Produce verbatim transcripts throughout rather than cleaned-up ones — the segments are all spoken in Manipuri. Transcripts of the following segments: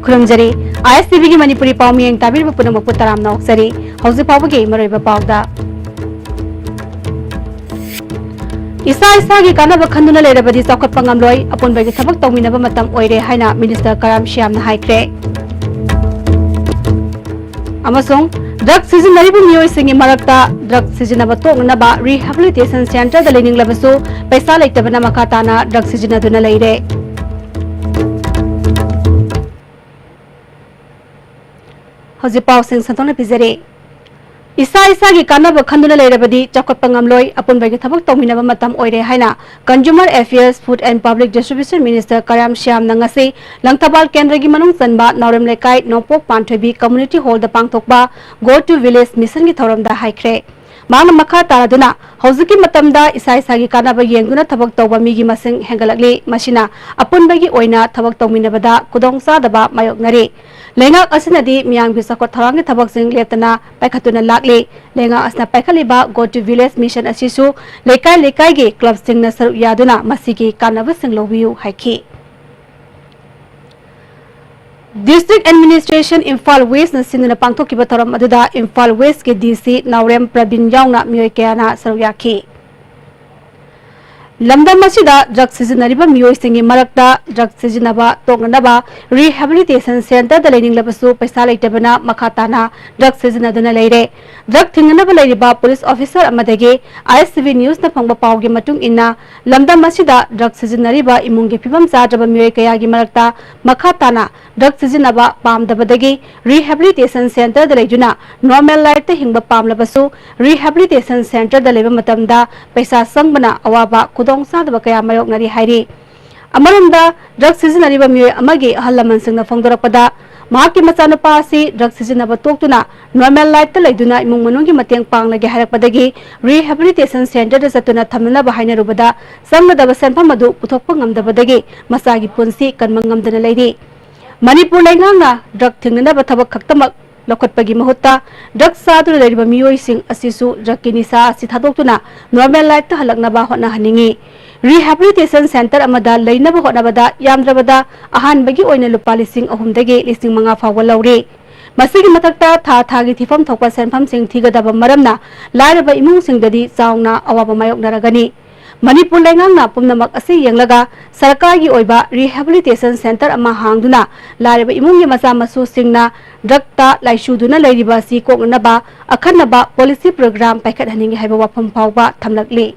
ꯈꯨꯔꯨꯝꯖꯔꯤ꯫ ꯑꯥꯏ ꯑꯦꯁ ꯇꯤ ꯚꯤꯒꯤ ꯃꯅꯤꯄꯨꯔꯤ ꯄꯥꯎ ꯃꯤꯠꯌꯦꯡ ꯇꯥꯕꯤꯔꯤꯕ ꯄꯨꯝꯅꯃꯛꯄꯨ ꯇꯔꯥꯝꯅ ꯑꯣꯛꯆꯔꯤ꯫ ꯍꯧꯖꯤꯛ ꯐꯥꯎꯕꯒꯤ ꯃꯔꯨꯑꯣꯏꯕ ꯄꯥꯎꯗ, ꯏꯁꯥ ꯏꯁꯥꯒꯤ ꯀꯥꯟꯅꯕ ꯈꯟꯗꯨꯅ ꯂꯩꯔꯕꯗꯤ ꯆꯥꯎꯈꯠꯄ ꯉꯝꯂꯣꯏ, ꯑꯄꯨꯟꯕꯒꯤ ꯊꯕꯛ ꯇꯧꯃꯤꯟꯅꯕ ꯃꯇꯝ ꯑꯣꯏꯔꯦ ꯍꯥꯏꯅ ꯃꯤꯅꯤꯁꯇꯔ ꯀꯔꯥꯝ ꯁ꯭ꯌꯥꯝꯅ ꯍꯥꯏꯈ꯭ꯔꯦ꯫ ꯑꯃꯁꯨꯡ ꯗ꯭ꯔꯒ ꯁꯤꯖꯤꯟꯅꯔꯤꯕ ꯃꯤꯑꯣꯏꯁꯤꯡꯒꯤ ꯃꯔꯛꯇ ꯗ꯭ꯔꯒ ꯁꯤꯖꯤꯟꯅꯕ ꯇꯣꯛꯅꯅꯕ ꯔꯤꯍꯦꯕꯤꯂꯤꯇꯦꯁꯟ ꯁꯦꯟꯇꯔꯗ ꯂꯩꯅꯤꯡꯂꯕꯁꯨ ꯄꯩꯁꯥ ꯂꯩꯇꯕꯅ ꯃꯈꯥ ꯇꯥꯅ ꯗ꯭ꯔꯒ ꯁꯤꯖꯤꯟꯅꯗꯨꯅ ꯂꯩꯔꯦ꯫ ꯍꯧꯖꯤꯛ ꯄꯥꯎꯁꯤꯡ ꯁꯟꯗꯣꯛꯅ ꯄꯤꯖꯔꯤ꯫ ꯏꯁꯥ ꯏꯁꯥꯒꯤ ꯀꯥꯟꯅꯕ ꯈꯟꯗꯨꯅ ꯂꯩꯔꯕꯗꯤ ꯆꯥꯎꯈꯠꯄ ꯉꯝꯂꯣꯏ, ꯑꯄꯨꯟꯕꯒꯤ ꯊꯕꯛ ꯇꯧꯃꯤꯟꯅꯕ ꯃꯇꯝ ꯑꯣꯏꯔꯦ ꯍꯥꯏꯅ Consumer Affairs, Food and Public Distribution Minister ꯀꯔꯥꯝ ꯁ꯭ꯌꯥꯝꯅ ꯉꯁꯤ ꯂꯪꯊꯕꯥꯜ ꯀꯦꯟꯗ꯭ꯔꯒꯤ ꯃꯅꯨꯡ ꯆꯟꯕ ꯅꯥꯎꯔꯦꯝ ꯂꯩꯀꯥꯏ ꯅꯣꯡꯄꯣꯛ ꯄꯥꯟꯊꯣꯏꯕꯤ Community Hallꯗ ꯄꯥꯡꯊꯣꯛꯄ Go to Village Missionꯒꯤ ꯊꯧꯔꯝꯗ ꯍꯥꯏꯈ꯭ꯔꯦ꯫ ꯃꯍꯥꯛꯅ ꯃꯈꯥ ꯇꯥꯔꯗꯨꯅ, ꯍꯧꯖꯤꯛꯀꯤ ꯃꯇꯝꯗ ꯏꯁꯥ ꯏꯁꯥꯒꯤ ꯀꯥꯟꯅꯕ ꯌꯦꯡꯗꯨꯅ ꯊꯕꯛ ꯇꯧꯕ ꯃꯤꯒꯤ ꯃꯁꯤꯡ ꯍꯦꯟꯒꯠꯂꯛꯂꯤ꯫ ꯃꯁꯤꯅ ꯑꯄꯨꯟꯕꯒꯤ ꯑꯣꯏꯅ ꯊꯕꯛ ꯇꯧꯃꯤꯟꯅꯕꯗ ꯈꯨꯗꯣꯡꯆꯥꯗꯕ ꯃꯥꯌꯣꯛꯅꯔꯤ꯫ ꯂꯩꯉꯥꯛ ꯑꯁꯤꯅꯗꯤ ꯃꯤꯌꯥꯝꯒꯤ ꯆꯥꯎꯈꯠ ꯊꯧꯔꯥꯡꯒꯤ ꯊꯕꯛꯁꯤꯡ ꯂꯦꯞꯇꯅ ꯄꯥꯏꯈꯠꯇꯨꯅ ꯂꯥꯛꯂꯤ꯫ ꯂꯩꯉꯥꯛ ꯑꯁꯤꯅ ꯄꯥꯏꯈꯠꯂꯤꯕ Go to Village Mission ꯑꯁꯤꯁꯨ ꯂꯩꯀꯥꯏ ꯂꯩꯀꯥꯏꯒꯤ ꯀ꯭ꯂꯕꯁꯤꯡꯅ ꯁꯔꯨꯛ ꯌꯥꯗꯨꯅ ꯃꯁꯤꯒꯤ ꯀꯥꯟꯅꯕꯁꯤꯡ ꯂꯧꯕꯤꯌꯨ ꯍꯥꯏꯈꯤ꯫ District Administration Imphal Westꯅ ꯁꯤꯟꯗꯨꯅ ꯄꯥꯡꯊꯣꯛꯈꯤꯕ ꯊꯧꯔꯝ ꯑꯗꯨꯗ Imphal Westꯀꯤ D C ꯅꯥꯎꯔꯦꯝ ꯄ꯭ꯔꯕꯤꯟ ꯌꯥꯎꯅ ꯃꯤꯑꯣꯏ ꯀꯌꯥꯅ ꯁꯔꯨꯛ ꯌꯥꯈꯤ꯫ ꯂꯝꯗꯝ ꯑꯁꯤꯗ ꯗ꯭ꯔꯒ ꯁꯤꯖꯤꯟꯅꯔꯤꯕ ꯃꯤꯑꯣꯏꯁꯤꯡꯒꯤ ꯃꯔꯛꯇ ꯗ꯭ꯔꯒ ꯁꯤꯖꯤꯟꯅꯕ ꯇꯣꯛꯅꯅꯕ ꯔꯤꯍꯦꯕꯤꯂꯤꯇꯦꯁꯟ ꯁꯦꯟꯇꯔꯗ ꯂꯩꯅꯤꯡꯂꯕꯁꯨ ꯄꯩꯁꯥ ꯂꯩꯇꯕꯅ ꯃꯈꯥ ꯇꯥꯅ ꯗ꯭ꯔꯒ ꯁꯤꯖꯤꯟꯅꯗꯨꯅ ꯂꯩꯔꯦ꯫ ꯗ꯭ꯔꯒ ꯊꯤꯡꯅꯅꯕ ꯂꯩꯔꯤꯕ ꯄꯨꯂꯤꯁ ꯑꯣꯐꯤꯁꯔ ꯑꯃꯗꯒꯤ ꯑꯥꯏ ꯑꯦꯁ ꯇꯤ ꯚꯤ ꯅ꯭ꯌꯨꯁꯅ ꯐꯪꯕ ꯄꯥꯎꯒꯤ ꯃꯇꯨꯡ ꯏꯟꯅ, ꯂꯝꯗꯝ ꯑꯁꯤꯗ ꯗ꯭ꯔꯒ ꯁꯤꯖꯤꯟꯅꯔꯤꯕ ꯏꯃꯨꯡꯒꯤ ꯐꯤꯕꯝ ꯆꯥꯗ꯭ꯔꯕ ꯃꯤꯑꯣꯏ ꯀꯌꯥꯒꯤ ꯃꯔꯛꯇ ꯃꯈꯥ ꯇꯥꯅ ꯗ꯭ꯔꯒ ꯁꯤꯖꯤꯟꯅꯕ ꯄꯥꯝꯗꯕꯗꯒꯤ ꯔꯤꯍꯦꯕꯤꯂꯤꯇꯦꯁꯟ ꯁꯦꯟꯇꯔꯗ ꯂꯩꯗꯨꯅ ꯅꯣꯔꯃꯦꯜ ꯂꯥꯏꯐꯇ ꯍꯤꯡꯕ ꯄꯥꯝꯂꯕꯁꯨ ꯔꯤꯍꯦꯕꯤꯂꯤꯇꯦꯁꯟ ꯁꯦꯟꯇꯔꯗ ꯂꯩꯕ ꯃꯇꯝꯗ ꯄꯩꯁꯥ ꯆꯪꯕꯅ ꯑꯋꯥꯕ ꯈꯨꯗꯣꯡꯆꯥꯗꯕ ꯀꯌꯥ ꯃꯥꯌꯣꯛꯅꯔꯤ ꯍꯥꯏꯔꯤ꯫ ꯑꯃꯔꯣꯝꯗ, ꯗ꯭ꯔꯒ ꯁꯤꯖꯤꯟꯅꯔꯤꯕ ꯃꯤꯑꯣꯏ ꯑꯃꯒꯤ ꯑꯍꯜ ꯂꯃꯟꯁꯤꯡꯅ ꯐꯣꯡꯗꯣꯔꯛꯄꯗ, ꯃꯍꯥꯛꯀꯤ ꯃꯆꯥꯅꯨꯄꯥ ꯑꯁꯤ ꯗ꯭ꯔꯒ ꯁꯤꯖꯤꯟꯅꯕ ꯇꯣꯛꯇꯨꯅ ꯅꯣꯔꯃꯦꯜ ꯂꯥꯏꯐꯇ ꯂꯩꯗꯨꯅ ꯏꯃꯨꯡ ꯃꯅꯨꯡꯒꯤ ꯃꯇꯦꯡ ꯄꯥꯡꯂꯒꯦ ꯍꯥꯏꯔꯛꯄꯗꯒꯤ ꯔꯤꯍꯦꯕꯤꯂꯤꯇꯦꯁꯟ ꯁꯦꯟꯇꯔꯗ ꯆꯠꯇꯨꯅ ꯊꯝꯅꯅꯕ ꯍꯥꯏꯅꯔꯨꯕꯗ ꯆꯪꯒꯗꯕ ꯁꯦꯟꯐꯝ ꯑꯗꯨ ꯄꯨꯊꯣꯛꯄ ꯉꯝꯗꯕꯗꯒꯤ ꯃꯆꯥꯒꯤ ꯄꯨꯟꯁꯤ ꯀꯟꯕ ꯉꯝꯗꯅ ꯂꯩꯔꯤ꯫ ꯃꯅꯤꯄꯨꯔ ꯂꯩꯉꯥꯛꯅ ꯗ꯭ꯔꯒ ꯊꯤꯡꯅꯅꯕ ꯊꯕꯛ ꯈꯛꯇꯃꯛ ꯂꯧꯈꯠꯄꯒꯤ ꯃꯍꯨꯠꯇ ꯗ꯭ꯔꯒ ꯆꯥꯗꯨꯅ ꯂꯩꯔꯤꯕ ꯃꯤꯑꯣꯏꯁꯤꯡ ꯑꯁꯤꯁꯨ ꯗ꯭ꯔꯒꯀꯤ ꯅꯤꯁꯥ ꯑꯁꯤ ꯊꯥꯗꯣꯛꯇꯨꯅ ꯅꯣꯔꯃꯦꯜ ꯂꯥꯏꯐꯇ ꯍꯜꯂꯛꯅꯕ ꯍꯣꯠꯅꯍꯟꯅꯤꯡꯏ꯫ Rehabilitation Center ꯑꯃꯗ ꯂꯩꯅꯕ ꯍꯣꯠꯅꯕꯗ ꯌꯥꯝꯗ꯭ꯔꯕꯗ ꯑꯍꯥꯟꯕꯒꯤ ꯑꯣꯏꯅ ꯂꯨꯄꯥ ꯂꯤꯁꯤꯡ ꯑꯍꯨꯝꯗꯒꯤ ꯂꯤꯁꯤꯡ ꯃꯉꯥ ꯐꯥꯎꯕ ꯂꯧꯔꯤ꯫ ꯃꯁꯤꯒꯤ ꯃꯊꯛꯇ ꯊꯥ ꯊꯥꯒꯤ ꯊꯤꯐꯝ ꯊꯣꯛꯄ ꯁꯦꯟꯐꯝꯁꯤꯡ ꯊꯤꯒꯗꯕ ꯃꯔꯝꯅ ꯂꯥꯏꯔꯕ ꯏꯃꯨꯡꯁꯤꯡꯗꯗꯤ ꯆꯥꯎꯅ ꯑꯋꯥꯕ ꯃꯥꯌꯣꯛꯅꯔꯒꯅꯤ꯫ ꯃꯅꯤꯄꯨꯔ ꯂꯩꯉꯥꯛꯅ ꯄꯨꯝꯅꯃꯛ ꯑꯁꯤ ꯌꯦꯡꯂꯒ ꯁꯔꯀꯥꯔꯒꯤ ꯑꯣꯏꯕ rehabilitation center ꯑꯃ ꯍꯥꯡꯗꯨꯅ ꯂꯥꯏꯔꯕ ꯏꯃꯨꯡꯒꯤ ꯃꯆꯥ ꯃꯁꯨꯁꯤꯡꯅ ꯗ꯭ꯔꯒꯇ ꯂꯥꯏꯆꯨꯗꯨꯅ ꯂꯩꯔꯤꯕ ꯑꯁꯤ ꯀꯣꯛꯅꯅꯕ ꯑꯈꯟꯅꯕ policy program ꯄꯥꯏꯈꯠꯍꯟꯅꯤꯡꯏ ꯍꯥꯏꯕ ꯋꯥꯐꯝ ꯐꯥꯎꯕ ꯊꯝꯂꯛꯂꯤ꯫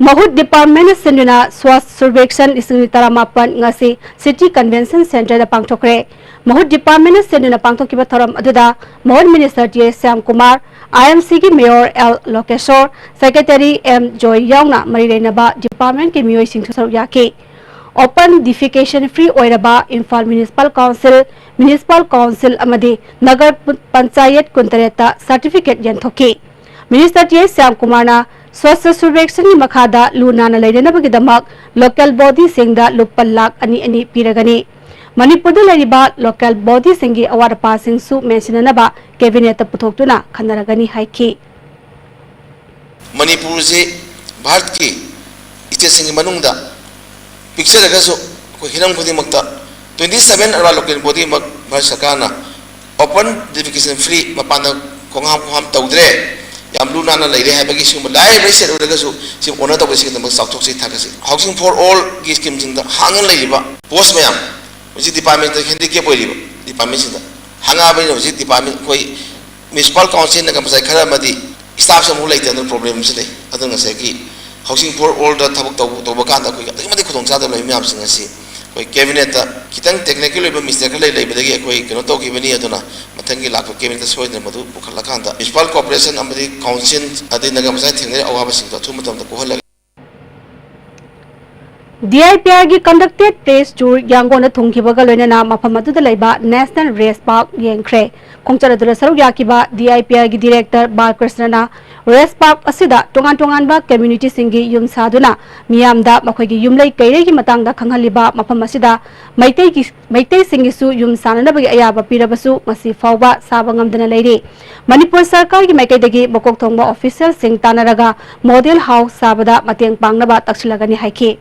ꯃꯍꯨꯠ department ꯁꯤꯟꯗꯨꯅ ꯁ꯭ꯋꯥꯁ ꯁꯨꯔꯕꯦꯛꯁꯟ ꯂꯤꯁꯤꯡ ꯇꯔꯥꯃꯥꯄꯟ ꯉꯁꯤ City Convention Centre ꯗ ꯄꯥꯡꯊꯣꯛꯈ꯭ꯔꯦ꯫ ꯃꯍꯨꯠ department ꯁꯤꯟꯗꯨꯅ ꯄꯥꯡꯊꯣꯛꯈꯤꯕ ꯊꯧꯔꯝ ꯑꯗꯨꯗ ꯃꯍꯨꯠ Minister ꯇꯤ ꯑꯦꯁ ꯁ꯭ꯌꯥꯝꯀꯨꯃꯥꯔ, ꯑꯥꯏ ꯑꯦꯝ ꯁꯤꯒꯤ Mayor ꯑꯦꯜ ꯂꯣꯀꯦꯁꯣꯔ, Secretary ꯑꯦꯝ ꯖꯣꯏ ꯌꯥꯎꯅ ꯃꯔꯤ ꯂꯩꯅꯕ department ꯀꯤ ꯃꯤꯑꯣꯏꯁꯤꯡꯁꯨ ꯁꯔꯨꯛ ꯌꯥꯈꯤ꯫ Open defecation free ꯑꯣꯏꯔꯕ Imphal Municipal Council, Municipal Council ꯑꯃꯗꯤ ꯅꯒꯔ ꯄꯟꯆꯥꯌꯠ ꯀꯨꯟꯇꯔꯦꯠꯇ certificate ꯌꯦꯟꯊꯣꯛꯈꯤ꯫ Minister ꯇꯤ ꯑꯦꯁ ꯁ꯭ꯌꯥꯝꯀꯨꯃꯥꯔꯅ ꯁ꯭ꯋꯥꯁ ꯁꯨꯔꯕꯦꯛꯁꯟꯒꯤ ꯃꯈꯥꯗ ꯂꯨ ꯅꯥꯟꯅ ꯂꯩꯅꯅꯕꯒꯤꯗꯃꯛ local body ꯁꯤꯡꯗ ꯂꯨꯄꯥ ꯂꯥꯈ ꯑꯅꯤ ꯑꯅꯤ ꯄꯤꯔꯒꯅꯤ꯫ ꯃꯅꯤꯄꯨꯔꯗ ꯂꯩꯔꯤꯕ local body ꯁꯤꯡꯒꯤ ꯑꯋꯥꯠ ꯑꯄꯥꯁꯤꯡꯁꯨ ꯃꯦꯟꯁꯤꯟꯅꯅꯕ cabinet ꯇ ꯄꯨꯊꯣꯛꯇꯨꯅ ꯈꯟꯅꯔꯒꯅꯤ ꯍꯥꯏꯈꯤ꯫ ꯃꯅꯤꯄꯨꯔꯁꯤ ꯚꯥꯔꯠꯀꯤ states ꯁꯤꯡꯒꯤ ꯃꯅꯨꯡꯗ ꯄꯤꯛꯆꯔꯒꯁꯨ ꯑꯩꯈꯣꯏ ꯍꯤꯔꯝ ꯈꯨꯗꯤꯡꯃꯛꯇ twenty seven urban local body ꯃꯛ ꯚꯥꯔꯠ ꯁꯔꯀꯥꯔꯅ open defecation free, ꯃꯄꯥꯟꯗ ꯈꯣꯡꯍꯥꯝ ꯈꯣꯡꯍꯥꯝ ꯇꯧꯗ꯭ꯔꯦ, ꯌꯥꯝ ꯂꯨ ꯅꯥꯟꯅ ꯂꯩꯔꯦ ꯍꯥꯏꯕꯒꯤ ꯁꯤꯒꯨꯝꯕ ꯂꯥꯏꯔꯕ ꯁꯦꯠ ꯑꯣꯏꯔꯒꯁꯨ ꯁꯤ honour ꯇꯧꯕꯁꯤꯒꯤꯗꯃꯛ ꯆꯥꯎꯊꯣꯛꯆꯩ ꯊꯥꯒꯠꯆꯩ꯫ Housing for All ꯒꯤ scheme ꯁꯤꯡꯗ ꯍꯥꯡꯉ ꯂꯩꯔꯤꯕ post ꯃꯌꯥꯝ, ꯍꯧꯖꯤꯛ department ꯇ handicap ꯑꯣꯏꯔꯤꯕ department ꯁꯤꯡꯗ ꯍꯥꯡꯉꯛꯑꯕꯅꯤꯅ ꯍꯧꯖꯤꯛ department ꯑꯩꯈꯣꯏ Municipal Council ꯅꯒ ꯉꯁꯥꯏ ꯈꯔ ꯑꯃꯗꯤ staff ꯁꯨ ꯑꯃꯨꯛ ꯂꯩꯇꯗꯅ problem ꯑꯃꯁꯨ ꯂꯩ꯫ ꯑꯗꯨꯅ ꯉꯁꯥꯏꯒꯤ Housing for All ꯗ ꯊꯕꯛ ꯇꯧꯕ, ꯇꯧꯕ ꯀꯥꯟꯗ ꯑꯩꯈꯣꯏꯒꯤ ꯑꯗꯨꯛꯀꯤ ꯃꯇꯤꯛ ꯈꯨꯗꯣꯡꯆꯥꯗꯕ ꯂꯩꯕ ꯃꯌꯥꯝꯁꯤꯡ ꯑꯁꯤ ꯑꯩꯈꯣꯏ cabinet ꯇ ꯈꯤꯇꯪ technical ꯑꯣꯏꯕ mistake ꯈꯔ ꯂꯩ-, ꯂꯩꯕꯗꯒꯤ ꯑꯩꯈꯣꯏ ꯀꯩꯅꯣ ꯇꯧꯈꯤꯕꯅꯤ꯫ ꯑꯗꯨꯅ ꯃꯊꯪꯒꯤ ꯂꯥꯛꯄ cabinet ꯇ ꯁꯣꯏꯗꯅ ꯃꯗꯨ ꯄꯨꯈꯠꯂꯀꯥꯟꯗ Municipal Corporation ꯑꯃꯗꯤ Council ꯑꯗꯩ ꯅꯒꯔ ꯄꯟꯆꯥꯌꯠ ꯊꯦꯡꯅꯔꯤꯕ ꯑꯋꯥꯕꯁꯤꯡꯗꯣ ꯑꯊꯨꯕ ꯃꯇꯝꯗ ꯀꯣꯛꯍꯜꯂꯒ ꯗꯤ ꯑꯥꯏ ꯄꯤ ꯑꯥꯔ ꯒꯤ conducted press tour ꯌꯥꯡꯒꯣꯟꯗ ꯊꯨꯡꯈꯤꯕꯒ ꯂꯣꯏꯅꯅ ꯃꯐꯝ ꯑꯗꯨꯗ ꯂꯩꯕ National Race Park ꯌꯦꯡꯈ꯭ꯔꯦ꯫ ꯈꯣꯡꯆꯠ ꯑꯗꯨꯗ ꯁꯔꯨꯛ ꯌꯥꯈꯤꯕ D I P Lꯒꯤ Director ꯕꯥꯂꯀ꯭ꯔꯤꯁꯅꯅ ꯔꯦꯁ ꯄꯥꯔꯛ ꯑꯁꯤꯗ ꯇꯣꯉꯥꯟ ꯇꯣꯉꯥꯟꯕ communityꯁꯤꯡꯒꯤ ꯌꯨꯝ ꯁꯥꯗꯨꯅ ꯃꯤꯌꯥꯝꯗ ꯃꯈꯣꯏꯒꯤ ꯌꯨꯝꯂꯩ ꯀꯩꯔꯩꯒꯤ ꯃꯇꯥꯡꯗ ꯈꯪꯍꯜꯂꯤꯕ ꯃꯐꯝ ꯑꯁꯤꯗ ꯃꯩꯇꯩꯒꯤ, ꯃꯩꯇꯩꯁꯤꯡꯒꯤꯁꯨ ꯌꯨꯝ ꯁꯥꯅꯅꯕꯒꯤ ꯑꯌꯥꯕ ꯄꯤꯔꯕꯁꯨ ꯉꯁꯤ ꯐꯥꯎꯕ ꯁꯥꯕ ꯉꯝꯗꯅ ꯂꯩꯔꯤ꯫ ꯃꯅꯤꯄꯨꯔ ꯁꯔꯀꯥꯔꯒꯤ ꯃꯥꯏꯀꯩꯗꯒꯤ ꯃꯀꯣꯛ ꯊꯣꯡꯕ officialꯁꯤꯡ ꯇꯥꯟꯅꯔꯒ model house ꯁꯥꯕꯗ ꯃꯇꯦꯡ ꯄꯥꯡꯅꯕ ꯇꯛꯁꯤꯜꯂꯒꯅꯤ ꯍꯥꯏꯈꯤ꯫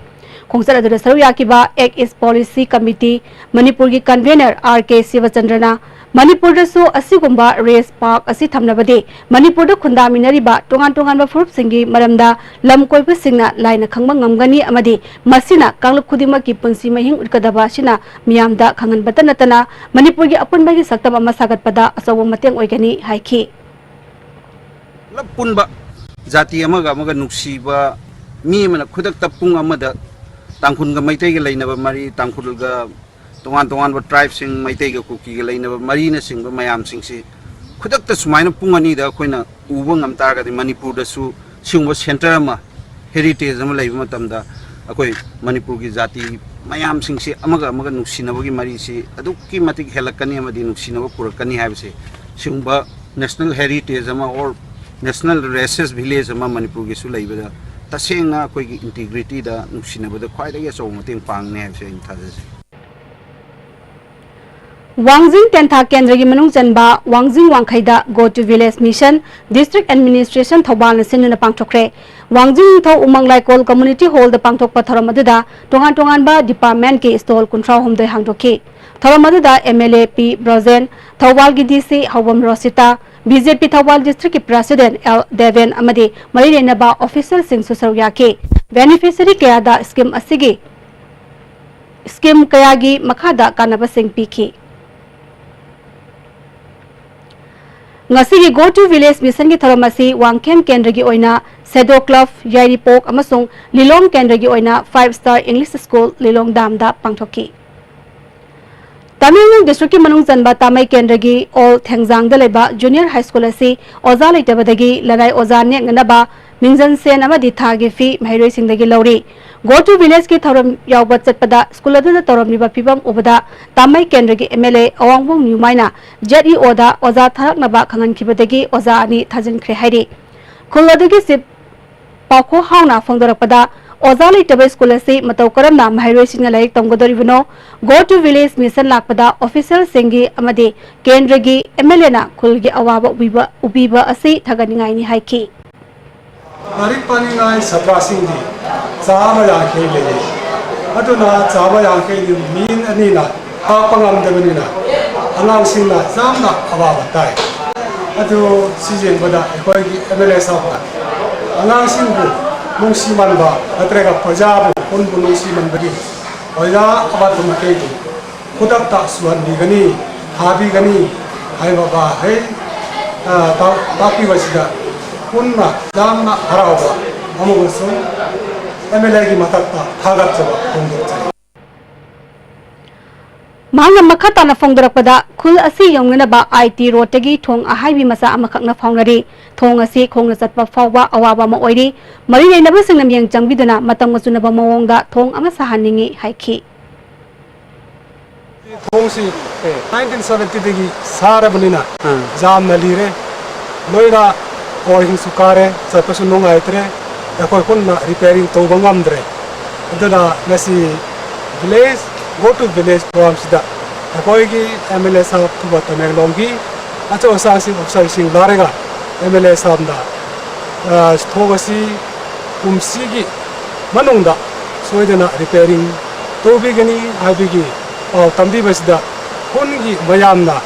ꯈꯣꯡꯆꯠ ꯑꯗꯨꯗ ꯁꯔꯨꯛ ꯌꯥꯈꯤꯕ Act East Policy Committee ꯃꯅꯤꯄꯨꯔꯒꯤ convener R K ꯁꯤꯕꯆꯟꯗ꯭ꯔꯅ ꯃꯅꯤꯄꯨꯔꯗꯁꯨ ꯑꯁꯤꯒꯨꯝꯕ ꯔꯦꯁ ꯄꯥꯔꯛ ꯑꯁꯤ ꯊꯝꯂꯕꯗꯤ ꯃꯅꯤꯄꯨꯔꯗ ꯈꯨꯟꯗꯥꯃꯤꯟꯅꯔꯤꯕ ꯇꯣꯉꯥꯟ ꯇꯣꯉꯥꯟꯕ ꯐꯨꯔꯨꯞꯁꯤꯡꯒꯤ ꯃꯔꯝꯗ ꯂꯝ ꯀꯣꯏꯕꯁꯤꯡꯅ ꯂꯥꯏꯅ ꯈꯪꯕ ꯉꯝꯒꯅꯤ ꯑꯃꯗꯤ ꯃꯁꯤꯅ ꯀꯥꯡꯂꯨꯞ ꯈꯨꯗꯤꯡꯃꯛꯀꯤ ꯄꯨꯟꯁꯤ ꯃꯍꯤꯡ ꯎꯠꯀꯗꯕ ꯑꯁꯤꯅ ꯃꯤꯌꯥꯝꯗ ꯈꯪꯍꯟꯕꯇ ꯅꯠꯇꯅ ꯃꯅꯤꯄꯨꯔꯒꯤ ꯑꯄꯨꯟꯕꯒꯤ ꯁꯛꯇꯝ ꯑꯃ ꯁꯥꯒꯠꯄꯗ ꯑꯆꯧꯕ ꯃꯇꯦꯡ ꯑꯣꯏꯒꯅꯤ ꯍꯥꯏꯈꯤ꯫ ꯄꯨꯂꯞ ꯄꯨꯟꯕ ꯖꯥꯇꯤ ꯑꯃꯒ ꯑꯃꯒ ꯅꯨꯡꯁꯤꯕ, ꯃꯤ ꯑꯃꯅ ꯈꯨꯗꯛꯇ ꯄꯨꯡ ꯑꯃꯗ ꯇꯥꯡꯈꯨꯜꯒ ꯃꯩꯇꯩꯒ ꯂꯩꯅꯕ ꯃꯔꯤ, ꯇꯥꯡꯈꯨꯜꯒ ꯇꯣꯉꯥꯟ ꯇꯣꯉꯥꯟꯕ tribeꯁꯤꯡ, ꯃꯩꯇꯩꯒ ꯀꯨꯀꯤꯒ ꯂꯩꯅꯕ ꯃꯔꯤꯅꯆꯤꯡꯕ ꯃꯌꯥꯝꯁꯤꯡꯁꯤ ꯈꯨꯗꯛꯇ ꯁꯨꯃꯥꯏꯅ ꯄꯨꯡ ꯑꯅꯤꯗ ꯑꯩꯈꯣꯏꯅ ꯎꯕ ꯉꯝ ꯇꯥꯔꯒꯗꯤ ꯃꯅꯤꯄꯨꯔꯗꯁꯨ ꯁꯤꯒꯨꯝꯕ centre ꯑꯃ, heritage ꯑꯃ ꯂꯩꯕ ꯃꯇꯝꯗ ꯑꯩꯈꯣꯏ ꯃꯅꯤꯄꯨꯔꯒꯤ ꯖꯥꯇꯤ ꯃꯌꯥꯝꯁꯤꯡꯁꯤ ꯑꯃꯒ ꯑꯃꯒ ꯅꯨꯡꯁꯤꯅꯕꯒꯤ ꯃꯔꯤꯁꯤ ꯑꯗꯨꯛꯀꯤ ꯃꯇꯤꯛ ꯍꯦꯜꯂꯛꯀꯅꯤ ꯑꯃꯗꯤ ꯅꯨꯡꯁꯤꯅꯕ ꯄꯨꯔꯛꯀꯅꯤ ꯍꯥꯏꯕꯁꯤ ꯁꯤꯒꯨꯝꯕ national heritage ꯑꯃ or national racist village ꯑꯃ ꯃꯅꯤꯄꯨꯔꯒꯤꯁꯨ ꯂꯩꯕꯗ ꯇꯁꯦꯡꯅ ꯑꯩꯈꯣꯏꯒꯤ integrityꯗ, ꯅꯨꯡꯁꯤꯅꯕꯗ ꯈ꯭ꯋꯥꯏꯗꯒꯤ ꯑꯆꯧꯕ ꯃꯇꯦꯡ ꯄꯥꯡꯅꯤ ꯍꯥꯏꯕꯁꯦ ꯑꯩꯅ ꯊꯥꯖꯖꯩ꯫ ꯋꯥꯡꯖꯤꯡ ꯇꯦꯟꯊꯥ ꯀꯦꯟꯗ꯭ꯔꯒꯤ ꯃꯅꯨꯡ ꯆꯟꯕ ꯋꯥꯡꯖꯤꯡ ꯋꯥꯡꯈꯩꯗ Go to Village Mission District Administration ꯊꯧꯕꯥꯜꯅ ꯁꯤꯟꯗꯨꯅ ꯄꯥꯡꯊꯣꯛꯈ꯭ꯔꯦ꯫ ꯋꯥꯡꯖꯤꯡ ꯅꯤꯡꯊꯧ ꯎꯃꯪ ꯂꯥꯏꯀꯣꯜ Community Hallꯗ ꯄꯥꯡꯊꯣꯛꯄ ꯊꯧꯔꯝ ꯑꯗꯨꯗ ꯇꯣꯉꯥꯟ ꯇꯣꯉꯥꯟꯕ departmentꯀꯤ stall ꯀꯨꯟꯊ꯭ꯔꯥ ꯍꯨꯝꯗꯣꯏ ꯍꯥꯡꯗꯣꯛꯈꯤ꯫ ꯊꯧꯔꯝ ꯑꯗꯨꯗ M L A P Brojen, ꯊꯧꯕꯥꯜꯒꯤ D C ꯍꯧꯕꯝ ꯔꯣꯁꯤꯇꯥ, B J P Thoubal districtꯀꯤ president L Deben ꯑꯃꯗꯤ ꯃꯔꯤ ꯂꯩꯅꯕ officialꯁꯤꯡꯁꯨ ꯁꯔꯨꯛ ꯌꯥꯈꯤ꯫ Beneficiary ꯀꯌꯥꯗ scheme ꯑꯁꯤꯒꯤ scheme ꯀꯌꯥꯒꯤ ꯃꯈꯥꯗ ꯀꯥꯟꯅꯕꯁꯤꯡ ꯄꯤꯈꯤ꯫ ꯉꯁꯤꯒꯤ Go to Village Missionꯒꯤ ꯊꯧꯔꯝ ꯑꯁꯤ ꯋꯥꯡꯈꯦꯝ ꯀꯦꯟꯗ꯭ꯔꯒꯤ ꯑꯣꯏꯅ Shadow Club ꯌꯥꯏꯔꯤꯄꯣꯛ ꯑꯃꯁꯨꯡ ꯂꯤꯂꯣꯡ ꯀꯦꯟꯗ꯭ꯔꯒꯤ ꯑꯣꯏꯅ Five Star English School ꯂꯤꯂꯣꯡ ꯗꯥꯝꯗ ꯄꯥꯡꯊꯣꯛꯈꯤ꯫ ꯇꯃꯦꯡꯂꯣꯡ districtꯀꯤ ꯃꯅꯨꯡ ꯆꯟꯕ ꯇꯥꯃꯩ ꯀꯦꯟꯗ꯭ꯔꯒꯤ ꯑꯣꯜ ꯊꯦꯡꯖꯥꯡꯗ ꯂꯩꯕ junior high school ꯑꯁꯤ ꯑꯣꯖꯥ ꯂꯩꯇꯕꯗꯒꯤ ꯂꯅꯥꯏ ꯑꯣꯖꯥ ꯅꯦꯛꯅꯅꯕ ꯃꯤꯡꯖꯟ ꯁꯦꯟ ꯑꯃꯗꯤ ꯊꯥꯒꯤ fee ꯃꯍꯩꯔꯣꯏꯁꯤꯡꯗꯒꯤ ꯂꯧꯔꯤ꯫ Go to Village ꯀꯤ ꯊꯧꯔꯝ ꯌꯥꯎꯕ ꯆꯠꯄꯗ ꯁ꯭ꯀꯨꯜ ꯑꯗꯨꯗ ꯇꯧꯔꯝꯂꯤꯕ ꯐꯤꯕꯝ ꯎꯕꯗ ꯇꯥꯃꯩ ꯀꯦꯟꯗ꯭ꯔꯒꯤ M L A ꯑꯋꯥꯡꯕꯣꯡ ꯅ꯭ꯌꯨꯃꯥꯏꯅ Z E O ꯗ ꯑꯣꯖꯥ ꯊꯥꯔꯛꯅꯕ ꯈꯪꯍꯟꯈꯤꯕꯗꯒꯤ ꯑꯣꯖꯥ ꯑꯅꯤ ꯊꯥꯖꯤꯟꯈ꯭ꯔꯦ ꯍꯥꯏꯔꯤ꯫ ꯈꯨꯜ ꯑꯗꯨꯒꯤ ꯆꯤꯞ ꯄꯥꯎꯈꯣ ꯍꯥꯎꯅ ꯐꯣꯡꯗꯣꯔꯛꯄꯗ, ꯑꯣꯖꯥ ꯂꯩꯇꯕ ꯁ꯭ꯀꯨꯜ ꯑꯁꯤ ꯃꯇꯧ ꯀꯔꯝꯅ ꯃꯍꯩꯔꯣꯏꯁꯤꯡꯅ ꯂꯥꯏꯔꯤꯛ ꯇꯝꯒꯗꯧꯔꯤꯕꯅꯣ? Go to Village ꯃꯤꯁꯟ ꯂꯥꯛꯄꯗ ꯑꯣꯐꯤꯁꯤꯌꯦꯜꯁꯤꯡꯒꯤ ꯑꯃꯗꯤ ꯀꯦꯟꯗ꯭ꯔꯒꯤ M L A ꯅ ꯈꯨꯜꯒꯤ ꯑꯋꯥꯕ ꯎꯕꯤꯕ, ꯎꯕꯤꯕ ꯑꯁꯤ ꯊꯥꯒꯠꯅꯤꯡꯉꯥꯏꯅꯤ ꯍꯥꯏꯈꯤ꯫ ꯂꯥꯏꯔꯤꯛ ꯄꯥꯅꯤꯡꯉꯥꯏ ꯁꯥꯇ꯭ꯔꯁꯤꯡꯗꯤ ꯆꯥꯝꯃ ꯌꯥꯡꯈꯩ ꯂꯩꯌꯦ꯫ ꯑꯗꯨꯅ ꯆꯥꯝꯃ ꯌꯥꯡꯈꯩꯗꯨ ꯃꯤ ꯑꯅꯤꯅ ꯇꯥꯛꯄ ꯉꯝꯗꯕꯅꯤꯅ ꯑꯉꯥꯡꯁꯤꯡꯅ ꯌꯥꯝꯅ ꯑꯋꯥꯕ ꯇꯥꯏ꯫ ꯑꯗꯨ ꯁꯤ ꯌꯦꯡꯕꯗ ꯑꯩꯈꯣꯏꯒꯤ M L A ꯁꯥꯕꯅ ꯑꯉꯥꯡꯁꯤꯡꯕꯨ ꯅꯨꯡꯁꯤꯃꯟꯕ ꯅꯠꯇ꯭ꯔꯒ ꯄ꯭ꯔꯖꯥꯕꯨ, ꯈꯨꯟꯕꯨ ꯅꯨꯡꯁꯤꯃꯟꯕꯒꯤ ꯑꯣꯖꯥ ꯑꯋꯥꯠꯄ ꯃꯈꯩꯗꯨ ꯈꯨꯗꯛꯇ ꯁꯨꯍꯟꯕꯤꯒꯅꯤ, ꯊꯥꯕꯤꯒꯅꯤ ꯍꯥꯏꯕ ꯋꯥꯍꯩ, ꯑ, ꯇꯥꯛ-, ꯇꯥꯛꯄꯤꯕꯁꯤꯗ ꯄꯨꯟꯅ ꯌꯥꯝꯅ ꯍꯔꯥꯎꯕ ꯑꯃꯁꯨꯡ M L A ꯒꯤ ꯃꯊꯛꯇ ꯊꯥꯒꯠꯆꯕ ꯐꯣꯡꯗꯣꯛꯆꯔꯤ꯫ ꯃꯍꯥꯛꯅ ꯃꯈꯥ ꯇꯥꯅ ꯐꯣꯡꯗꯣꯔꯛꯄꯗ, ꯈꯨꯜ ꯑꯁꯤ ꯌꯧꯅꯅꯕ I T road ꯇꯒꯤ ꯊꯣꯡ ꯑꯍꯥꯏꯕꯤ ꯃꯆꯥ ꯑꯃꯈꯛꯅ ꯐꯥꯎꯅꯔꯤ꯫ ꯊꯣꯡ ꯑꯁꯤ ꯈꯣꯡꯅ ꯆꯠꯄ ꯐꯥꯎꯕ ꯑꯋꯥꯕ ꯑꯃ ꯑꯣꯏꯔꯤ꯫ ꯃꯔꯤ ꯂꯩꯅꯕꯁꯤꯡꯅ ꯃꯤꯠꯌꯦꯡ ꯆꯪꯕꯤꯗꯨꯅ ꯃꯇꯝꯒ ꯆꯨꯅꯕ ꯃꯑꯣꯡꯗ ꯊꯣꯡ ꯑꯃ ꯁꯥꯍꯟꯅꯤꯡꯏ ꯍꯥꯏꯈꯤ꯫ ꯊꯣꯡꯁꯤ nineteen seventy ꯗꯒꯤ ꯁꯥꯔꯕꯅꯤꯅ ꯑꯥ꯫ ꯌꯥꯝꯅ ꯂꯤꯔꯦ꯫ ꯂꯣꯏꯅ ꯑꯣꯔꯤꯡꯁꯨ ꯀꯥꯔꯦ, ꯆꯠꯄꯁꯨ ꯅꯨꯡꯉꯥꯏꯇ꯭ꯔꯦ꯫ ꯑꯩꯈꯣꯏ ꯄꯨꯟꯅ repairing ꯇꯧꯕ ꯉꯝꯗ꯭ꯔꯦ꯫ ꯑꯗꯨꯅ ꯉꯁꯤ village, Go to Village program ꯁꯤꯗ ꯑꯩꯈꯣꯏꯒꯤ M L A ꯁꯥꯕ ꯊꯨꯕ ꯇꯃꯦꯡꯂꯣꯡꯒꯤ ꯑꯆꯧ ꯑꯁꯥꯡꯁꯤꯡ, officer ꯁꯤꯡ ꯂꯥꯛꯂꯒ M L A ꯁꯥꯕꯅ, ꯑ, ꯊꯣꯡ ꯑꯁꯤ ꯀꯨꯝꯁꯤꯒꯤ ꯃꯅꯨꯡꯗ ꯁꯣꯏꯗꯅ repairing ꯇꯧꯕꯤꯒꯅꯤ ꯍꯥꯏꯕꯒꯤ ꯄꯥꯎ ꯇꯝꯕꯤꯕꯁꯤꯗ ꯈꯨꯟꯒꯤ ꯃꯌꯥꯝꯅ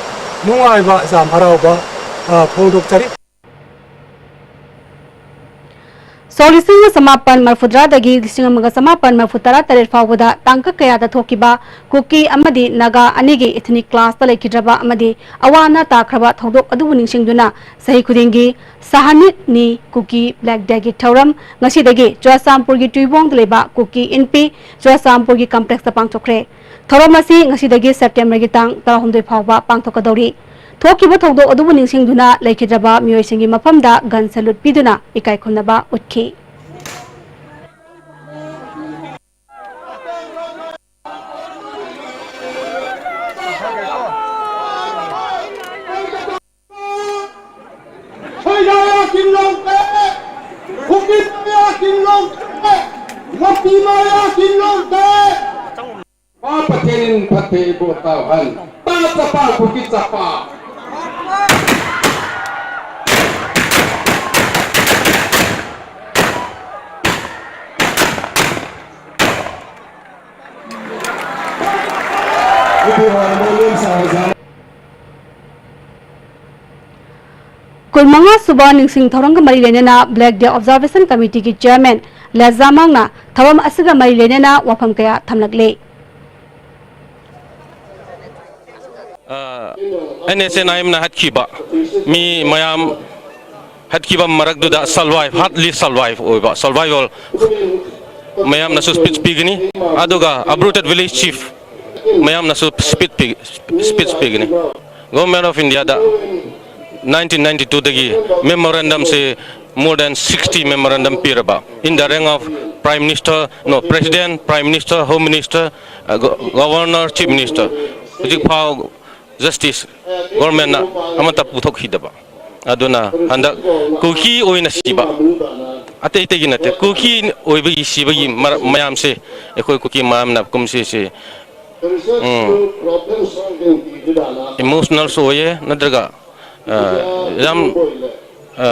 ꯅꯨꯡꯉꯥꯏꯕ, ꯌꯥꯝ ꯍꯔꯥꯎꯕ, ꯑ, ꯐꯣꯡꯗꯣꯛꯆꯔꯤ꯫ ꯁꯣꯛ ꯂꯤꯁꯤꯡ ꯑꯃ ꯆꯃꯥꯄꯟ ꯃꯔꯤꯐꯨꯇꯔꯥꯗꯒꯤ ꯂꯤꯁꯤꯡ ꯑꯃꯒ ꯆꯃꯥꯄꯟ ꯃꯔꯤꯐꯨꯇꯔꯥ ꯇꯔꯦꯠ ꯐꯥꯎꯕꯗ ꯇꯥꯡꯀꯛ ꯀꯌꯥꯗ ꯊꯣꯛꯈꯤꯕ ꯀꯨꯀꯤ ꯑꯃꯗꯤ ꯅꯥꯒꯥ ꯑꯅꯤꯒꯤ ethnic clash ꯇ ꯂꯩꯈꯤꯗ꯭ꯔꯕ ꯑꯃꯗꯤ ꯑꯋꯥ ꯑꯅꯥ ꯇꯥꯈ꯭ꯔꯕ ꯊꯧꯗꯣꯛ ꯑꯗꯨꯕꯨ ꯅꯤꯡꯁꯤꯡꯗꯨꯅ ꯆꯍꯤ ꯈꯨꯗꯤꯡꯒꯤ ꯁꯍꯥꯅꯤꯠ ꯅꯤ ꯀꯨꯀꯤ Black Day ꯒꯤ ꯊꯧꯔꯝ ꯉꯁꯤꯗꯒꯤ ꯆꯨꯔꯆꯥꯟꯄꯨꯔꯒꯤ ꯇꯨꯏꯕꯣꯡꯗ ꯂꯩꯕ ꯀꯨꯀꯤ ꯏꯟꯄꯤ ꯆꯨꯔꯆꯥꯟꯄꯨꯔꯒꯤ complex ꯇ ꯄꯥꯡꯊꯣꯛꯈ꯭ꯔꯦ꯫ ꯊꯧꯔꯝ ꯑꯁꯤ ꯉꯁꯤꯗꯒꯤ September ꯒꯤ ꯇꯥꯡ ꯇꯔꯥꯍꯨꯝꯗꯣꯏ ꯐꯥꯎꯕ ꯄꯥꯡꯊꯣꯛꯀꯗꯧꯔꯤ꯫ ꯊꯣꯛꯈꯤꯕ ꯊꯧꯗꯣꯛ ꯑꯗꯨꯕꯨ ꯅꯤꯡꯁꯤꯡꯗꯨꯅ ꯂꯩꯈꯤꯗ꯭ꯔꯕ ꯃꯤꯑꯣꯏꯁꯤꯡꯒꯤ ꯃꯐꯝꯗ gun salute ꯄꯤꯗꯨꯅ ꯏꯀꯥꯏ ꯈꯨꯝꯅꯕ ꯎꯠꯈꯤ꯫ ꯃꯌꯥ ꯀꯤꯟꯂꯣꯡ ꯇꯦ, ꯃꯄꯤ ꯃꯌꯥ ꯀꯤꯟꯂꯣꯡ ꯇꯦ꯫ ꯄꯥ ꯄꯊꯦꯟ ꯐꯠꯇꯦ ꯏꯕꯣ ꯇꯥꯎꯍꯟ꯫ ꯄꯥ ꯆꯄꯥ ꯀꯨꯀꯤ ꯆꯄꯥ꯫ ꯀꯨꯟꯃꯉꯥ ꯁꯨꯕ ꯅꯤꯡꯁꯤꯡ ꯊꯧꯔꯝꯒ ꯃꯔꯤ ꯂꯩꯅꯅ Black Day Observation Committeeꯒꯤ Chairman ꯂꯦꯖꯥꯃꯥꯡꯅ ꯊꯧꯔꯝ ꯑꯁꯤꯒ ꯃꯔꯤ ꯂꯩꯅꯅ ꯋꯥꯐꯝ ꯀꯌꯥ ꯊꯝꯂꯛꯂꯦ꯫ ꯑ, ꯑꯦꯟ ꯑꯦꯁ ꯑꯦꯟ ꯑꯥꯏ ꯑꯦꯝꯅ ꯍꯥꯠꯈꯤꯕ ꯃꯤ ꯃꯌꯥꯝ ꯍꯥꯠꯈꯤꯕ ꯃꯔꯛꯇꯨꯗ survive, hardly survive ꯑꯣꯏꯕ, survival ꯃꯌꯥꯝꯅꯁꯨ speech ꯄꯤꯒꯅꯤ꯫ ꯑꯗꯨꯒ uprooted village chief ꯃꯌꯥꯝꯅꯁꯨ speech ꯄꯤ-, speech ꯄꯤꯒꯅꯤ꯫ Government of Indiaꯗ nineteen ninety twoꯗꯒꯤ memorandumꯁꯦ more than sixty memorandum ꯄꯤꯔꯕ, in the rank of Prime Minister, no, President, Prime Minister, Home Minister, uh, Go-, Governor, Chief Minister, ꯍꯧꯖꯤꯛ ꯐꯥꯎ justice governmentꯅ ꯑꯃꯠꯇ ꯄꯨꯊꯣꯛꯈꯤꯗꯕ꯫ ꯑꯗꯨꯅ ꯍꯟꯗꯛ ꯀꯨꯀꯤ ꯑꯣꯏꯅ ꯁꯤꯕ, ꯑꯇꯩ ꯑꯇꯩꯒꯤ ꯅꯠꯇꯦ, ꯀꯨꯀꯤ ꯑꯣꯏꯕꯒꯤ ꯁꯤꯕꯒꯤ ꯃꯔ-, ꯃꯌꯥꯝꯁꯦ ꯑꯩꯈꯣꯏ ꯀꯨꯀꯤ ꯃꯌꯥꯝꯅ ꯀꯨꯝꯁꯤꯁꯦ, ꯎꯝ, emotionalꯁꯨ ꯑꯣꯏꯌꯦ, ꯅꯠꯇ꯭ꯔꯒ, ꯑ, ꯌꯥꯝ, ꯑ,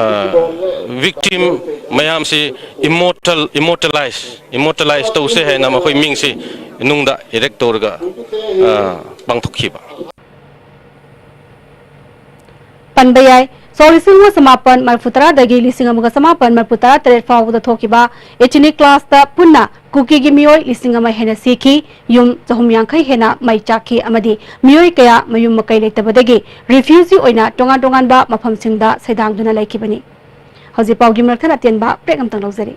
victim ꯃꯌꯥꯝꯁꯤ immortal, immortalize, immortalize ꯇꯧꯁꯦ ꯍꯥꯏꯅ ꯃꯈꯣꯏ ꯃꯤꯡꯁꯤ ꯅꯨꯡꯗ erect ꯇꯧꯔꯒ, ꯑ, ꯄꯥꯡꯊꯣꯛꯈꯤꯕ꯫ ꯄꯟꯕ ꯌꯥꯏ꯫ ꯁꯣꯛ ꯂꯤꯁꯤꯡ ꯑꯃ ꯆꯃꯥꯄꯟ ꯃꯔꯤꯐꯨ ꯇꯔꯥꯗꯒꯤ ꯂꯤꯁꯤꯡ ꯑꯃꯒ ꯆꯃꯥꯄꯟ ꯃꯔꯤꯐꯨ ꯇꯔꯥ ꯇꯔꯦꯠ ꯐꯥꯎꯕꯗ ꯊꯣꯛꯈꯤꯕ ethnic clasht ꯄꯨꯟꯅ ꯀꯨꯀꯤꯒꯤ ꯃꯤꯑꯣꯏ ꯂꯤꯁꯤꯡ ꯑꯃ ꯍꯦꯟꯅ ꯁꯤꯈꯤ, ꯌꯨꯝ ꯆꯍꯨꯝ ꯌꯥꯡꯈꯩ ꯍꯦꯟꯅ ꯃꯩ ꯆꯥꯛꯈꯤ ꯑꯃꯗꯤ ꯃꯤꯑꯣꯏ ꯀꯌꯥ ꯃꯌꯨꯝ ꯃꯀꯩ ꯂꯩꯇꯕꯗꯒꯤ refugee ꯑꯣꯏꯅ ꯇꯣꯉꯥꯟ ꯇꯣꯉꯥꯟꯕ ꯃꯐꯝꯁꯤꯡꯗ ꯁꯩꯗꯥꯡꯗꯨꯅ ꯂꯩꯈꯤꯕꯅꯤ꯫ ꯍꯧꯖꯤꯛ ꯄꯥꯎꯒꯤ ꯃꯔꯛꯊꯠ ꯑꯇꯦꯟꯕ break ꯑꯃꯇꯪ ꯂꯧꯖꯔꯤ꯫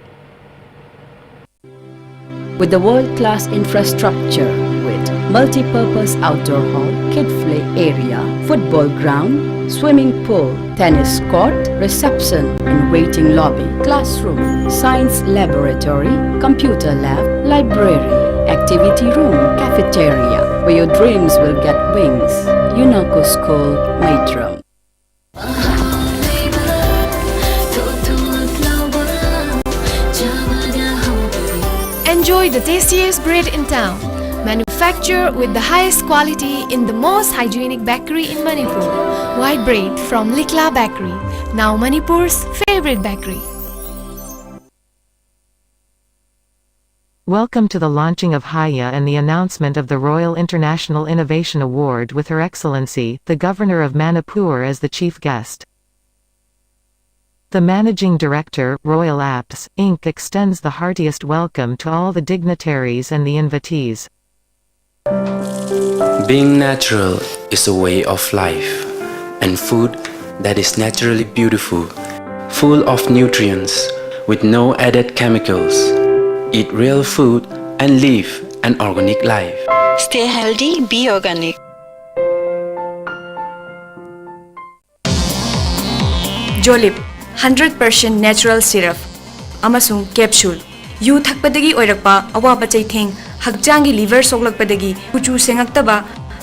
With the world-class infrastructure with multi-purpose outdoor hall, kid play area, football ground, swimming pool, tennis court, reception and waiting lobby, classroom, science laboratory, computer lab, library, activity room, cafeteria, where your dreams will get wings. UNOCO School, Maitram. Enjoy the tastiest bread in town. Manufactured with the highest quality in the most hygienic bakery in Manipur. White bread from Likla Bakery. Now Manipur's favorite bakery. Welcome to the launching of Haya and the announcement of the Royal International Innovation Award with Her Excellency, the Governor of Manipur as the chief guest. The Managing Director, Royal Apps, Inc extends the heartiest welcome to all the dignitaries and the invitees. Being natural is a way of life, and food that is naturally beautiful, full of nutrients, with no added chemicals. Eat real food and live an organic life. Stay healthy, be organic. Jolip hundred percent natural syrup ꯑꯃꯁꯨꯡ ꯀꯦꯞꯁꯨꯜ꯫ ꯌꯨ ꯊꯛꯄꯗꯒꯤ ꯑꯣꯏꯔꯛꯄ ꯑꯋꯥꯕ ꯆꯩꯊꯦꯡ, ꯍꯛꯆꯥꯡꯒꯤ ꯂꯤꯚꯔ ꯁꯣꯛꯂꯛꯄꯗꯒꯤ ꯀꯨꯆꯨ ꯁꯦꯡꯉꯛꯇꯕ,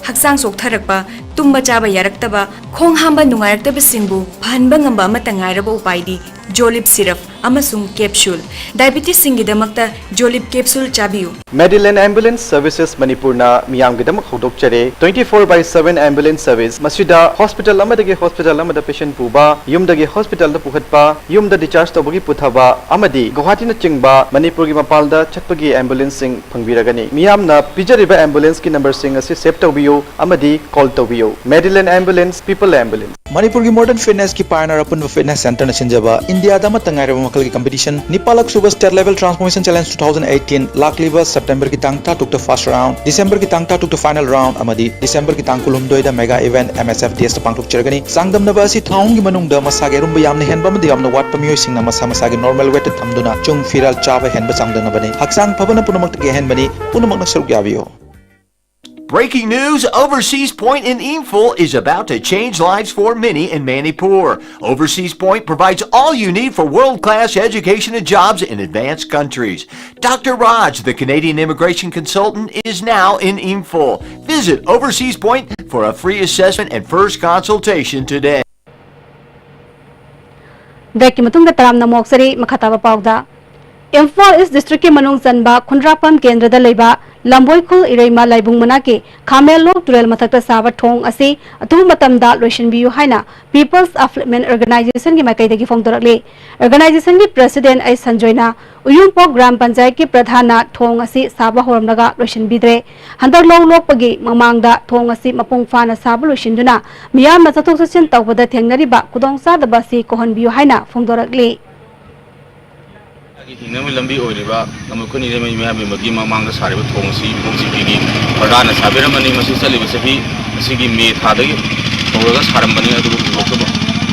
ꯍꯛꯆꯥꯡ ꯆꯣꯛꯊꯔꯛꯄ, ꯇꯨꯝꯕ ꯆꯥꯕ ꯌꯥꯔꯛꯇꯕ, ꯈꯣꯡ ꯍꯥꯝꯕ ꯅꯨꯡꯉꯥꯏꯔꯛꯇꯕꯁꯤꯡꯕꯨ ꯐꯍꯟꯕ ꯉꯝꯕ ꯑꯃꯠꯇ ꯉꯥꯏꯔꯕ ꯎꯄꯥꯏꯗꯤ ꯖꯣꯂꯤꯞ ꯁꯤꯔꯞ ꯑꯃꯁꯨꯡ ꯀꯦꯞꯁꯨꯜ꯫ ꯗꯥꯏꯕꯤꯇꯤꯁꯁꯤꯡꯒꯤꯗꯃꯛꯇ ꯖꯣꯂꯤꯞ ꯀꯦꯞꯁꯨꯜ ꯆꯥꯕꯤꯌꯨ꯫ Medilin Ambulance Services ꯃꯅꯤꯄꯨꯔꯅ ꯃꯤꯌꯥꯝꯒꯤꯗꯃꯛ ꯍꯧꯗꯣꯛꯆꯔꯦ, twenty four by seven ambulance service꯫ ꯃꯁꯤꯗ ꯍꯣꯁꯄꯤꯇꯥꯜ ꯑꯃꯗꯒꯤ ꯍꯣꯁꯄꯤꯇꯥꯜ ꯑꯃꯗ ꯄꯦꯁꯦꯟ ꯄꯨꯕ, ꯌꯨꯝꯗꯒꯤ ꯍꯣꯁꯄꯤꯇꯥꯜꯗ ꯄꯨꯈꯠꯄ, ꯌꯨꯝꯗ ꯗꯤꯆꯥꯔꯖ ꯇꯧꯕꯒꯤ ꯄꯨꯊꯕ ꯑꯃꯗꯤ ꯒꯨꯋꯥꯍꯥꯇꯤꯅꯆꯤꯡꯕ ꯃꯅꯤꯄꯨꯔꯒꯤ ꯃꯄꯥꯟꯗ ꯆꯠꯄꯒꯤ ꯑꯦꯝꯕꯨꯂꯦꯟꯁꯁꯤꯡ ꯐꯪꯕꯤꯔꯒꯅꯤ꯫ ꯃꯤꯌꯥꯝꯅ ꯄꯤꯖꯔꯤꯕ ꯑꯦꯝꯕꯨꯂꯦꯟꯁꯀꯤ ꯅꯝꯕꯔꯁꯤꯡ ꯑꯁꯤ ꯁꯦꯚ ꯇꯧꯕꯤꯌꯨ ꯑꯃꯗꯤ ꯀꯣꯜ ꯇꯧꯕꯤꯌꯨ꯫ Medilin Ambulance, People Ambulance꯫ ꯃꯅꯤꯄꯨꯔꯒꯤ ꯃꯣꯗꯔꯟ ꯐꯤꯠꯅꯦꯁꯀꯤ ꯄꯥꯏꯑꯣꯅꯤꯌꯔ ꯑꯄꯨꯟꯕ ꯐꯤꯠꯅꯦꯁ ꯁꯦꯟꯇꯔꯅ ꯁꯤꯟꯖꯕ ꯏꯟꯗꯤꯌꯥꯗ ꯑꯃꯠꯇ ꯉꯥꯏꯔꯕ ꯃꯈꯜꯒꯤ ꯀꯝꯄꯤꯇꯤꯁꯟ ꯅꯤꯄꯥꯜꯂꯛ ꯁꯨꯕ state level transformation challenge two thousand eighteen, ꯂꯥꯛꯂꯤꯕ ꯁꯦꯞꯇꯦꯝꯕꯔꯒꯤ ꯇꯥꯡ ꯇꯔꯥꯇꯔꯨꯛꯇ ꯐꯥꯔꯁ ꯔꯥꯎꯟ, ꯗꯤꯁꯦꯝꯕꯔꯒꯤ ꯇꯥꯡ ꯇꯔꯥꯇꯔꯨꯛꯇ ꯐꯥꯏꯅꯦꯜ ꯔꯥꯎꯟ ꯑꯃꯗꯤ ꯗꯤꯁꯦꯝꯕꯔꯒꯤ ꯇꯥꯡ ꯀꯨꯟꯍꯨꯝꯗꯣꯏꯗ ꯃꯦꯒꯥ ꯏꯚꯦꯟꯠ ꯑꯦꯝ ꯑꯦꯁ ꯑꯦꯐ ꯗꯤ ꯑꯦꯁꯇ ꯄꯥꯡꯊꯣꯛꯆꯔꯒꯅꯤ꯫ ꯆꯥꯡꯗꯝꯅꯕ ꯑꯁꯤ ꯊꯥ ꯑꯍꯨꯝꯒꯤ ꯃꯅꯨꯡꯗ ꯃꯁꯥꯒꯤ ꯑꯔꯨꯝꯕ ꯌꯥꯝꯅ ꯍꯦꯟꯕ ꯑꯃꯗꯤ ꯌꯥꯝꯅ ꯋꯥꯠꯄ ꯃꯤꯑꯣꯏꯁꯤꯡꯅ ꯃꯁꯥ ꯃꯁꯥꯒꯤ ꯅꯣꯔꯃꯦꯜ ꯋꯦꯠꯇ ꯊꯝꯗꯨꯅ ꯆꯨꯡ ꯐꯤꯔꯥꯜ ꯆꯥꯕ ꯍꯦꯟꯕ ꯆꯥꯡꯗꯝꯅꯕꯅꯤ꯫ ꯍꯛꯆꯥꯡ ꯐꯕꯅ ꯄꯨꯝꯅꯃꯛꯇꯒꯤ ꯑꯍꯦꯟꯕꯅꯤ, ꯄꯨꯝꯅꯃꯛꯅ ꯁꯔꯨꯛ ꯌꯥꯕꯤꯌꯨ꯫ Breaking news, Overseas Point in Imphal is about to change lives for many in Manipur. Overseas Point provides all you need for world-class education and jobs in advanced countries. Doctor Raj, the Canadian immigration consultant, is now in Imphal. Visit Overseas Point for a free assessment and first consultation today. ꯕ꯭ꯔꯦꯛꯀꯤ ꯃꯇꯨꯡꯗ ꯇꯔꯥꯝꯅ ꯑꯃꯨꯛ ꯑꯣꯛꯆꯔꯤ꯫ ꯃꯈꯥ ꯇꯥꯕ ꯄꯥꯎꯗ, ꯏꯝꯐꯥꯜ ꯏꯁ ꯗꯤꯁꯇ꯭ꯔꯤꯛꯀꯤ ꯃꯅꯨꯡ ꯆꯟꯕ ꯈꯨꯟꯗ꯭ꯔꯥꯛꯄꯝ ꯀꯦꯟꯗ꯭ꯔꯗ ꯂꯩꯕ ꯂꯝꯕꯣꯏꯈꯨꯜ ꯏꯔꯩꯃ ꯂꯥꯏꯕꯨꯡ ꯃꯅꯥꯛꯀꯤ ꯈꯥꯃꯦꯜꯂꯣꯛ ꯇꯨꯔꯦꯜ ꯃꯊꯛꯇ ꯁꯥꯕ ꯊꯣꯡ ꯑꯁꯤ ꯑꯊꯨꯕ ꯃꯇꯝꯗ ꯂꯣꯏꯁꯤꯟꯕꯤꯌꯨ ꯍꯥꯏꯅ People's Upliftment Organizationꯒꯤ ꯃꯥꯏꯀꯩꯗꯒꯤ ꯐꯣꯡꯗꯣꯔꯛꯂꯤ꯫ Organizationꯒꯤ President ꯑꯩ ꯁꯟꯖꯣꯏꯅ ꯎꯌꯨꯝꯄꯣꯛ ꯒ꯭ꯔꯥꯝ ꯄꯟꯆꯥꯌꯠꯀꯤ ꯄ꯭ꯔꯙꯥꯟꯅ ꯊꯣꯡ ꯑꯁꯤ ꯁꯥꯕ ꯍꯧꯔꯝꯂꯒ ꯂꯣꯏꯁꯤꯟꯕꯤꯗ꯭ꯔꯦ꯫ ꯍꯟꯗꯛ ꯂꯧ ꯂꯣꯛꯄꯒꯤ ꯃꯃꯥꯡꯗ ꯊꯣꯡ ꯑꯁꯤ ꯃꯄꯨꯡ ꯐꯥꯅ ꯁꯥꯕ ꯂꯣꯏꯁꯤꯟꯗꯨꯅ ꯃꯤꯌꯥꯝꯅ ꯆꯠꯊꯣꯛ ꯆꯠꯁꯤꯟ ꯇꯧꯕꯗ ꯊꯦꯡꯅꯔꯤꯕ ꯈꯨꯗꯣꯡꯆꯥꯗꯕ ꯑꯁꯤ ꯀꯣꯛꯍꯟꯕꯤꯌꯨ ꯍꯥꯏꯅ ꯐꯣꯡꯗꯣꯔꯛꯂꯤ꯫ ꯍꯤꯡꯅꯕꯒꯤ ꯂꯝꯕꯤ ꯑꯣꯏꯔꯤꯕ ꯂꯝꯕꯣꯏꯈꯨꯜ ꯏꯔꯩꯃ ꯃꯤꯌꯥꯝꯒꯤ ꯃꯃꯥꯡꯗ ꯁꯥꯔꯤꯕ ꯊꯣꯡ ꯑꯁꯤ ꯏꯕꯣꯛ ꯖꯤꯄꯤꯒꯤ ꯄ꯭ꯔꯙꯥꯟꯅ ꯁꯥꯕꯤꯔꯝꯕꯅꯤ꯫ ꯃꯁꯤ ꯆꯠꯂꯤꯕ ꯆꯍꯤ ꯑꯁꯤꯒꯤ ꯃꯦ ꯊꯥꯗꯒꯤ ꯍꯧꯔꯒ ꯁꯥꯔꯝꯕꯅꯤ, ꯑꯗꯨꯕꯨ ꯍꯧꯖꯤꯛꯐꯥꯎꯕ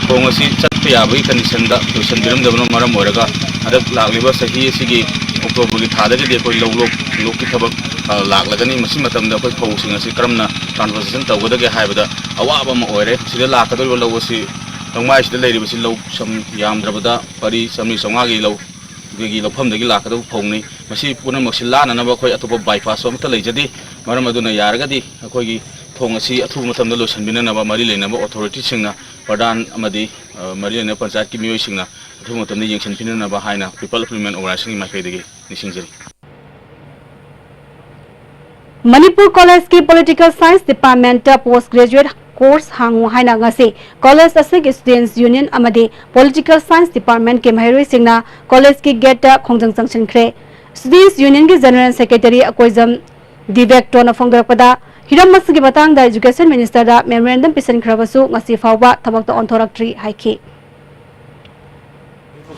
ꯊꯣꯡ ꯑꯁꯤ ꯆꯠꯄ ꯌꯥꯕꯒꯤ ꯀꯟꯗꯤꯁꯟꯗ ꯂꯣꯏꯁꯤꯟꯕꯤꯔꯝꯗꯕꯅ ꯃꯔꯝ ꯑꯣꯏꯔꯒ ꯍꯟꯗꯛ ꯂꯥꯛꯂꯤꯕ ꯆꯍꯤ ꯑꯁꯤꯒꯤ ꯑꯣꯛꯇꯣꯕꯔꯒꯤ ꯊꯥꯗꯒꯤꯗꯤ ꯑꯩꯈꯣꯏ ꯂꯧ ꯂꯣꯛ, ꯂꯣꯛꯀꯤ ꯊꯕꯛ, ꯑ, ꯂꯥꯛꯂꯒꯅꯤ꯫ ꯃꯁꯤ ꯃꯇꯝꯗ ꯑꯩꯈꯣꯏ ꯐꯧꯁꯤꯡ ꯑꯁꯤ ꯀꯔꯝꯅ transportation ꯇꯧꯒꯗꯒꯦ ꯍꯥꯏꯕꯗ ꯑꯋꯥꯕ ꯑꯃ ꯑꯣꯏꯔꯦ꯫ ꯁꯤꯗ ꯂꯥꯛꯀꯗꯧꯔꯤꯕ ꯂꯧ ꯑꯁꯤ ꯂꯧꯃꯥꯏꯁꯤꯗ ꯂꯩꯔꯤꯕꯁꯤ ꯂꯧ ꯁꯝ ꯌꯥꯝꯗ꯭ꯔꯕꯗ ꯄꯔꯤ ꯆꯥꯝꯃꯔꯤ ꯆꯥꯝꯃꯉꯥꯒꯤ ꯂꯧ ꯑꯩꯈꯣꯏꯒꯤ ꯂꯧꯐꯝꯗꯒꯤ ꯂꯥꯛꯀꯗꯕ ꯐꯧꯅꯤ꯫ ꯃꯁꯤ ꯄꯨꯝꯅꯃꯛꯁꯤ ꯂꯥꯟꯅꯅꯕ ꯑꯩꯈꯣꯏ ꯑꯇꯣꯞꯄ bypass ꯑꯃꯠꯇ ꯂꯩꯖꯗꯦ꯫ ꯃꯔꯝ ꯑꯗꯨꯅ ꯌꯥꯔꯒꯗꯤ ꯑꯩꯈꯣꯏꯒꯤ ꯊꯣꯡ ꯑꯁꯤ ꯑꯊꯨꯕ ꯃꯇꯝꯗ ꯂꯣꯏꯁꯤꯟꯕꯤꯅꯅꯕ ꯃꯔꯤ ꯂꯩꯅꯕ authorityꯁꯤꯡꯅ, ꯄ꯭ꯔꯙꯥꯟ ꯑꯃꯗꯤ, ꯑ, ꯃꯔꯤ ꯂꯩꯅꯕ ꯄꯟꯆꯥꯌꯠꯀꯤ ꯃꯤꯑꯣꯏꯁꯤꯡꯅ ꯑꯊꯨꯕ ꯃꯇꯝꯗ ꯌꯦꯡꯁꯤꯟꯕꯤꯅꯅꯕ ꯍꯥꯏꯅ People Upliftment Organizationꯒꯤ ꯃꯥꯏꯀꯩꯗꯒꯤ ꯅꯤꯡꯁꯤꯡꯖꯔꯤ꯫ ꯃꯅꯤꯄꯨꯔ ꯀꯣꯂꯦꯖꯀꯤ Political Science Departmentꯇ post graduate course ꯍꯥꯡꯉꯨ ꯍꯥꯏꯅ ꯉꯁꯤ ꯀꯣꯂꯦꯖ ꯑꯁꯤꯒꯤ Students Union ꯑꯃꯗꯤ Political Science Departmentꯀꯤ ꯃꯍꯩꯔꯣꯏꯁꯤꯡꯅ ꯀꯣꯂꯦꯖꯀꯤ gateꯇ ꯈꯣꯡꯖꯪ ꯆꯪꯁꯤꯟꯈ꯭ꯔꯦ꯫ Students Unionꯒꯤ General Secretary ꯑꯀꯣꯏꯖꯝ ꯗꯤꯕꯦꯛꯇꯣꯅ ꯐꯣꯡꯗꯣꯔꯛꯄꯗ, ꯍꯤꯔꯝ ꯑꯁꯤꯒꯤ ꯃꯇꯥꯡꯗ Education Ministerꯗ memorandum ꯄꯤꯁꯤꯟꯈ꯭ꯔꯕꯁꯨ ꯉꯁꯤ ꯐꯥꯎꯕ ꯊꯕꯛꯇ ꯑꯣꯟꯊꯣꯔꯛꯇ꯭ꯔꯤ ꯍꯥꯏꯈꯤ꯫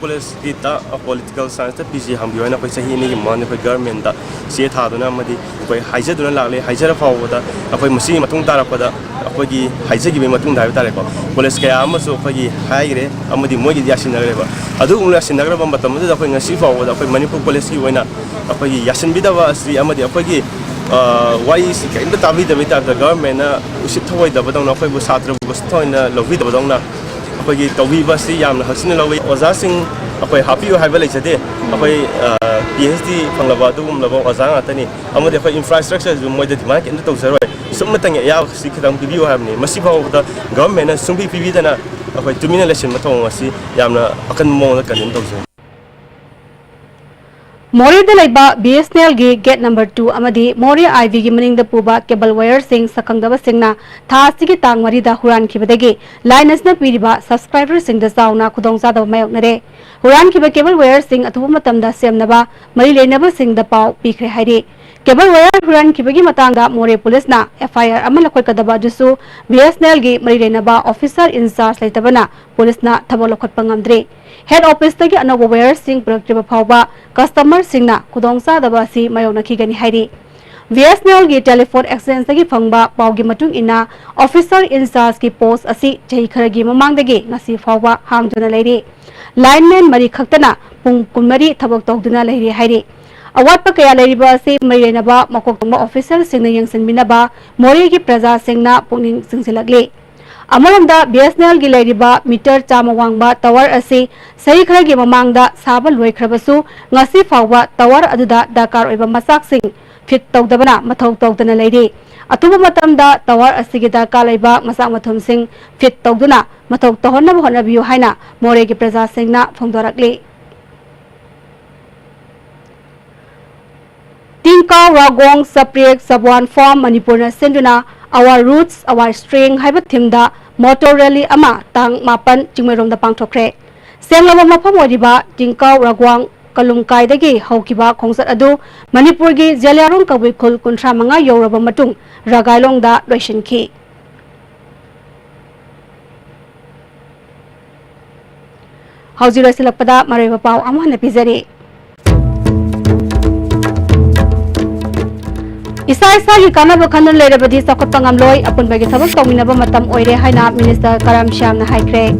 ꯀꯣꯂꯦꯖꯀꯤ ꯇ-, ꯄꯣꯂꯤꯇꯤꯀꯦꯜ ꯁꯥꯏꯟꯁꯇ ꯄꯤ ꯖꯤ ꯍꯥꯡꯕꯤꯌꯨ ꯍꯥꯏꯅ ꯑꯩꯈꯣꯏ ꯆꯍꯤ ꯑꯅꯤꯒꯤ ꯃꯃꯥꯡꯗ ꯑꯩꯈꯣꯏ ꯒꯚꯔꯟꯃꯦꯟꯗ ꯆꯦ ꯊꯥꯗꯨꯅ ꯑꯃꯗꯤ ꯑꯩꯈꯣꯏ ꯍꯥꯏꯖꯗꯨꯅ ꯂꯥꯛꯂꯦ꯫ ꯍꯥꯏꯖꯔ ꯐꯥꯎꯕꯗ ꯑꯩꯈꯣꯏ ꯃꯁꯤꯒꯤ ꯃꯇꯨꯡ ꯇꯥꯔꯛꯄꯗ ꯑꯩꯈꯣꯏꯒꯤ ꯍꯥꯏꯖꯈꯤꯕꯒꯤ ꯃꯇꯨꯡꯗ ꯍꯥꯏꯕ ꯇꯥꯔꯦꯀꯣ, ꯀꯣꯂꯦꯖ ꯀꯌꯥ ꯑꯃꯁꯨ ꯑꯩꯈꯣꯏꯒꯤ ꯍꯥꯏꯈ꯭ꯔꯦ ꯑꯃꯗꯤ ꯃꯣꯏꯒꯤꯗꯤ ꯌꯥꯁꯤꯟꯅꯈ꯭ꯔꯦꯕ꯫ ꯑꯗꯨꯒꯨꯝꯕ ꯌꯥꯁꯤꯟꯅꯈ꯭ꯔꯕ ꯃꯇꯝ ꯑꯗꯨꯗ ꯑꯩꯈꯣꯏ ꯉꯁꯤ ꯐꯥꯎꯕꯗ ꯑꯩꯈꯣꯏ ꯃꯅꯤꯄꯨꯔ ꯀꯣꯂꯦꯖꯀꯤ ꯑꯣꯏꯅ ꯑꯩꯈꯣꯏꯒꯤ ꯌꯥꯁꯤꯟꯕꯤꯗꯕ ꯑꯁꯤ ꯑꯃꯗꯤ ꯑꯩꯈꯣꯏꯒꯤ, ꯑ, ꯋꯥꯔꯤꯁꯤ ꯀꯔꯤꯝꯇ ꯇꯥꯕꯤꯗꯕꯒꯤ ꯇꯥꯏꯞꯇ, ꯒꯚꯔꯟꯃꯦꯟꯅ ꯎꯁꯤꯠ ꯊꯑꯣꯏꯗꯕꯗꯧꯅ, ꯑꯩꯈꯣꯏꯕꯨ ꯁꯥꯇ꯭ꯔꯕꯨ ꯎꯁꯤꯠ ꯊꯑꯣꯏꯅ ꯂꯧꯕꯤꯗꯕꯗꯧꯅ ꯑꯩꯈꯣꯏꯒꯤ ꯇꯧꯕꯤꯕ ꯑꯁꯤ ꯌꯥꯝꯅ ꯍꯛꯆꯤꯟꯅ ꯂꯧꯏ꯫ ꯑꯣꯖꯥꯁꯤꯡ ꯑꯩꯈꯣꯏ ꯍꯥꯞꯄꯤꯌꯨ ꯍꯥꯏꯕ ꯂꯩꯖꯗꯦ꯫ ꯑꯩꯈꯣꯏ, ꯑ, ꯄꯤ ꯑꯩꯆ ꯗꯤ ꯐꯪꯂꯕ ꯑꯗꯨꯒꯨꯝꯂꯕ ꯑꯣꯖꯥ ꯉꯥꯛꯇꯅꯤ꯫ ꯑꯃꯗꯤ ꯑꯩꯈꯣꯏ infrastructureꯁꯨ ꯃꯣꯏꯗ demand ꯀꯩꯝꯇ ꯇꯧꯖꯔꯣꯏ꯫ ꯁꯨꯞꯅꯇꯪꯒꯤ ꯑꯌꯥꯕꯁꯤ ꯈꯤꯇꯪ ꯄꯤꯕꯤꯌꯨ ꯍꯥꯏꯕꯅꯤ꯫ ꯃꯁꯤ ꯐꯥꯎꯕꯗ ꯒꯚꯔꯟꯃꯦꯟꯅ ꯁꯨꯡꯄꯤ ꯄꯤꯕꯤꯗꯅ ꯑꯩꯈꯣꯏ ꯇꯨꯃꯤꯟꯅ ꯂꯩꯁꯤꯟꯕ ꯊꯧꯑꯣꯡ ꯑꯁꯤ ꯌꯥꯝꯅ ꯑꯀꯟꯕ ꯃꯑꯣꯡꯗ condemn ꯇꯧꯖꯩ꯫ ꯃꯣꯔꯦꯗ ꯂꯩꯕ BSNLꯒꯤ gate number two ꯑꯃꯗꯤ ꯃꯣꯔꯦ IVꯒꯤ ꯃꯅꯤꯡꯗ ꯄꯨꯕ cable wireꯁꯤꯡ ꯁꯛꯈꯪꯗꯕꯁꯤꯡꯅ ꯊꯥ ꯑꯁꯤꯒꯤ ꯇꯥꯡ ꯃꯔꯤꯗ ꯍꯨꯔꯥꯟꯈꯤꯕꯗꯒꯤ line ꯑꯁꯤꯅ ꯄꯤꯔꯤꯕ subscriberꯁꯤꯡꯗ ꯆꯥꯎꯅ ꯈꯨꯗꯣꯡꯆꯥꯗꯕ ꯃꯥꯌꯣꯛꯅꯔꯦ꯫ ꯍꯨꯔꯥꯟꯈꯤꯕ cable wireꯁꯤꯡ ꯑꯊꯨꯕ ꯃꯇꯝꯗ ꯁꯦꯝꯅꯕ ꯃꯔꯤ ꯂꯩꯅꯕꯁꯤꯡꯗ ꯄꯥꯎ ꯄꯤꯈ꯭ꯔꯦ ꯍꯥꯏꯔꯤ꯫ Cable wire ꯍꯨꯔꯥꯟꯈꯤꯕꯒꯤ ꯃꯇꯥꯡꯗ ꯃꯣꯔꯦ ꯄꯨꯂꯤꯁꯅ FIR ꯑꯃ ꯂꯧꯈꯠꯀꯗꯕ ꯑꯗꯨꯁꯨ BSNLꯒꯤ ꯃꯔꯤ ꯂꯩꯅꯕ officer in charge ꯂꯩꯇꯕꯅ ꯄꯨꯂꯤꯁꯅ ꯊꯕꯛ ꯂꯧꯈꯠꯄ ꯉꯝꯗ꯭ꯔꯤ꯫ Head officeꯇꯒꯤ ꯑꯅꯧꯕ wireꯁꯤꯡ ꯄꯨꯔꯛꯇ꯭ꯔꯤꯕ ꯐꯥꯎꯕ customerꯁꯤꯡꯅ ꯈꯨꯗꯣꯡꯆꯥꯗꯕ ꯑꯁꯤ ꯃꯥꯌꯣꯛꯅꯈꯤꯒꯅꯤ ꯍꯥꯏꯔꯤ꯫ BSNLꯒꯤ telephone exchangeꯇꯒꯤ ꯐꯪꯕ ꯄꯥꯎꯒꯤ ꯃꯇꯨꯡ ꯏꯟꯅ, officer in chargeꯀꯤ post ꯑꯁꯤ ꯆꯍꯤ ꯈꯔꯒꯤ ꯃꯃꯥꯡꯗꯒꯤ ꯉꯁꯤ ꯐꯥꯎꯕ ꯍꯥꯡꯗꯨꯅ ꯂꯩꯔꯤ꯫ Lineman ꯃꯔꯤ ꯈꯛꯇꯅ ꯄꯨꯡ ꯀꯨꯟꯃꯔꯤ ꯊꯕꯛ ꯇꯧꯗꯨꯅ ꯂꯩꯔꯤ ꯍꯥꯏꯔꯤ꯫ ꯑꯋꯥꯠꯄ ꯀꯌꯥ ꯂꯩꯔꯤꯕ ꯑꯁꯤ ꯃꯔꯤ ꯂꯩꯅꯕ ꯃꯀꯣꯛ ꯊꯣꯡꯕ officerꯁꯤꯡꯅ ꯌꯦꯡꯁꯤꯟꯕꯤꯅꯕ ꯃꯣꯔꯦꯒꯤ ꯄ꯭ꯔꯖꯥꯁꯤꯡꯅ ꯄꯨꯛꯅꯤꯡ ꯆꯤꯡꯁꯤꯜꯂꯛꯂꯤ꯫ ꯑꯃꯔꯣꯝꯗ, BSNLꯒꯤ ꯂꯩꯔꯤꯕ meter ꯆꯥꯝꯃ ꯋꯥꯡꯕ tower ꯑꯁꯤ ꯆꯍꯤ ꯈꯔꯒꯤ ꯃꯃꯥꯡꯗ ꯁꯥꯕ ꯂꯣꯏꯈ꯭ꯔꯕꯁꯨ, ꯉꯁꯤ ꯐꯥꯎꯕ tower ꯑꯗꯨꯗ ꯗꯔꯀꯥꯔ ꯑꯣꯏꯕ ꯃꯆꯥꯛꯁꯤꯡ fit ꯇꯧꯗꯕꯅ ꯃꯊꯧ ꯇꯧꯗꯅ ꯂꯩꯔꯤ꯫ ꯑꯊꯨꯕ ꯃꯇꯝꯗ tower ꯑꯁꯤꯒꯤ ꯗꯔꯀꯥꯔ ꯂꯩꯕ ꯃꯆꯥꯛ ꯃꯊꯨꯝꯁꯤꯡ fit ꯇꯧꯗꯨꯅ ꯃꯊꯧ ꯇꯧꯍꯟꯅꯕ ꯍꯣꯠꯅꯕꯤꯌꯨ ꯍꯥꯏꯅ ꯃꯣꯔꯦꯒꯤ ꯄ꯭ꯔꯖꯥꯁꯤꯡꯅ ꯐꯣꯡꯗꯣꯔꯛꯂꯤ꯫ ꯇꯤꯡꯀꯥꯎ ꯔꯥꯒꯣꯡ ꯆꯄ꯭ꯔꯦꯛ ꯆꯕ꯭ꯋꯥꯟ ꯐꯣꯔꯝ ꯃꯅꯤꯄꯨꯔꯅ ꯁꯤꯟꯗꯨꯅ Our Roots, Our Strength ꯍꯥꯏꯕ themeꯗ motor rally ꯑꯃ ꯇꯥꯡ ꯃꯥꯄꯟ ꯆꯤꯡꯃꯩꯔꯣꯡꯗ ꯄꯥꯡꯊꯣꯛꯈ꯭ꯔꯦ꯫ ꯁꯦꯡꯂꯕ ꯃꯐꯝ ꯑꯣꯏꯔꯤꯕ ꯇꯤꯡꯀꯥꯎ ꯔꯥꯒꯣꯡ ꯀꯂꯨꯝꯀꯥꯏꯗꯒꯤ ꯍꯧꯈꯤꯕ ꯈꯣꯡꯆꯠ ꯑꯗꯨ ꯃꯅꯤꯄꯨꯔꯒꯤ ꯖꯦꯂꯤꯌꯥꯡꯔꯣꯡ ꯀꯕꯨꯏ ꯈꯨꯜ ꯀꯨꯟꯊ꯭ꯔꯥ ꯃꯉꯥ ꯌꯧꯔꯕ ꯃꯇꯨꯡ ꯔꯒꯥꯏꯂꯣꯡꯗ ꯂꯣꯏꯁꯤꯟꯈꯤ꯫ ꯍꯧꯖꯤꯛ ꯂꯣꯏꯁꯤꯜꯂꯛꯄꯗ ꯃꯔꯨꯑꯣꯏꯕ ꯄꯥꯎ ꯑꯃꯨꯛ ꯍꯟꯅ ꯄꯤꯖꯔꯤ꯫ ꯏꯁꯥ ꯏꯁꯥꯒꯤ ꯀꯥꯟꯅꯕ ꯈꯟꯗꯨꯅ ꯂꯩꯔꯕꯗꯤ ꯆꯥꯎꯈꯠꯄ ꯉꯝꯂꯣꯏ, ꯑꯄꯨꯟꯕꯒꯤ ꯊꯕꯛ ꯇꯧꯃꯤꯟꯅꯕ ꯃꯇꯝ ꯑꯣꯏꯔꯦ ꯍꯥꯏꯅ Minister ꯀꯔꯝ ꯁ꯭ꯌꯥꯝꯅ ꯍꯥꯏꯈ꯭ꯔꯦ꯫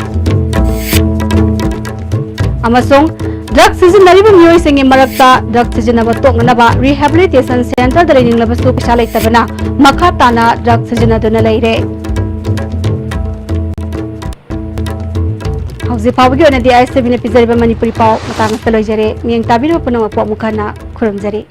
ꯑꯃꯁꯨꯡ drug ꯁꯤꯖꯤꯟꯅꯔꯤꯕ ꯃꯤꯑꯣꯏꯁꯤꯡꯒꯤ ꯃꯔꯛꯇ drug ꯁꯤꯖꯤꯟꯅꯕ ꯇꯣꯛꯅꯅꯕ rehabilitation centreꯗ ꯂꯩꯅꯤꯡꯂꯕꯁꯨ ꯄꯩꯁꯥ ꯂꯩꯇꯕꯅ ꯃꯈꯥ ꯇꯥꯅ drug ꯁꯤꯖꯤꯟꯅꯗꯨꯅ ꯂꯩꯔꯦ꯫ ꯍꯧꯖꯤꯛ ꯐꯥꯎꯕꯒꯤ ꯑꯣꯏꯅꯗꯤ ISTVꯅ ꯄꯤꯖꯔꯤꯕ ꯃꯅꯤꯄꯨꯔꯤ ꯄꯥꯎ ꯃꯇꯥꯡ ꯑꯁꯤꯗ ꯂꯣꯏꯖꯔꯦ꯫ ꯃꯤꯠꯌꯦꯡ ꯇꯥꯕꯤꯔꯤꯕ ꯄꯨꯝꯅꯃꯛꯄꯨ ꯑꯃꯨꯛ ꯍꯟꯅ ꯈꯨꯔꯨꯝꯖꯔꯤ꯫